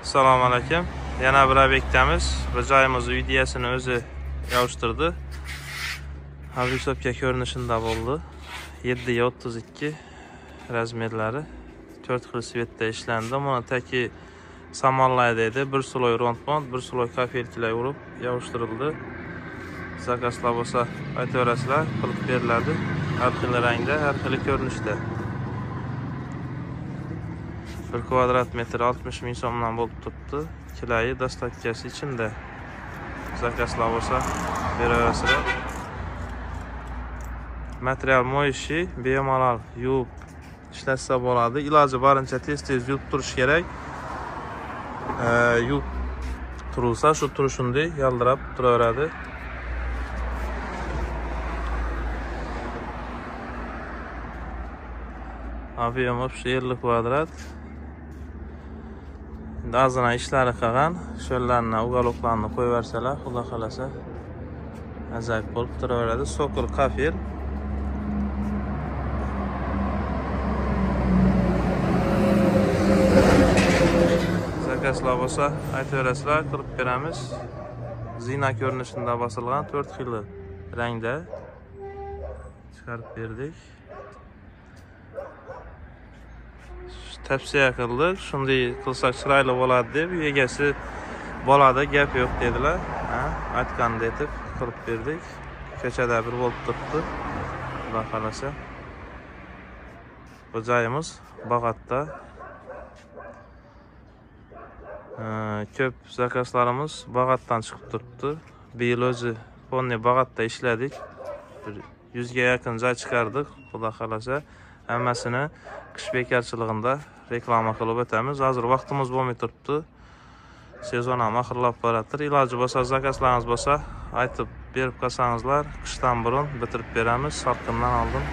Assalomu alaykum. Yana bir obyektamiz. Bu joyimiz videosini o'zi yopishtirdi. Obrisovka ko'rinishida bo'ldi. 7:32 razmerlari 4 xil svetda ishlandi. Buni taki samollay dedi. Bir sloy rondbond, bir sloy kafelkilar urib yopishtirildi. Zakazlar bo'lsa aytaverasizlar, qilib beriladi. Har xil rangda, har xil ko'rinishda. 1 kvadrat metr 60 ming so'mdan bo'lib turibdi. Kilayi dostavkasi ichida. Zakazlar bo'lsa beraverasizlar. Material moyishi bemalol yuvib ishlatsa bo'ladi. Iloji boricha tez-tez yuvib turish kerak. Yuvib turilsa shu turishunday yaldirab turaveradi. Ob'em 50 kvadrat. Endi ozgina ishlari qolgan. Sho'llarni, ugaloklarni qo'yib bersalar, xudo xolasa ajoyib bo'lib turaveradi. Sokol kafel. Zakazlar bo'lsa aytaverasizlar, qilib beramiz. Zina ko'rinishida bosilgan 4 xil rangda chiqarib berdik. Tavsiya qildik, shunday qilsak chiroyli bo'ladi deb, egasi bo'ladi, gap yo'q dedilar. Ha, aytganda etib qilib berdik. Ko'chada bir bo'lib turibdi. Xudo xolasa. Bu joyimiz Bag'atda. Ko'p zakazlarimiz Bag'atdan chiqib turibdi. Bu yil o'zi polni Bag'atda ishladik. Bir 100 ga yaqin joy chiqardik, xudo xolasa. Hammasini qish bekarchiligida reklama qilib o'tamiz. Hozir vaqtimiz bo'lmay turibdi. Sezon ham oxirlab boradir. Iloji bo'lsa, zakazlaringiz bo'lsa, aytib berib qolsangizlar, qishdan burun bitirib beramiz, salqindan oldin.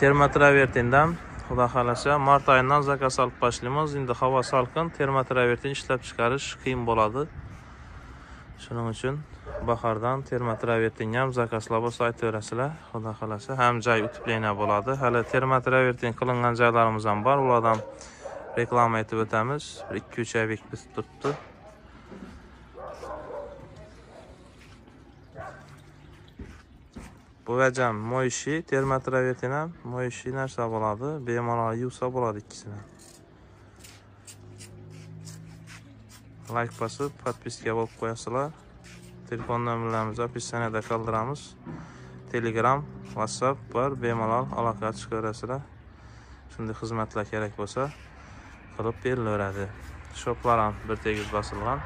Termotravertindan xudo xolasa mart oyidan zakaz olib boshlaymiz. Endi havo salqin, termotravertin ishlab chiqarish qiyin bo'ladi. Shuning uchun bahordan termotravertinga ham zakazlar bo'lsa aytaverasizlar, xudo xolasa. Ham joy utepleniya bo'ladi. Hali termotravertin qilingan joylarimiz ham bor, ulardan reklama etib o'tamiz. 2-3 obyekt bitib turibdi. Bu vajam moyishi, termotravertin ham moyishi narsa bo'ladi. Bemalol yuvsa bo'ladi ikkisini. Like bosib, podpiska bo'lib qo'yasizlar. Telefon nomerlarimizni описаниеda qoldiramiz. Telegram, WhatsApp bor, bemalol aloqaga chiqaverasizlar. Shunday xizmatlar kerak bo'lsa qilib berilaveradi. Shoplar ham bir tegiz bosilgan.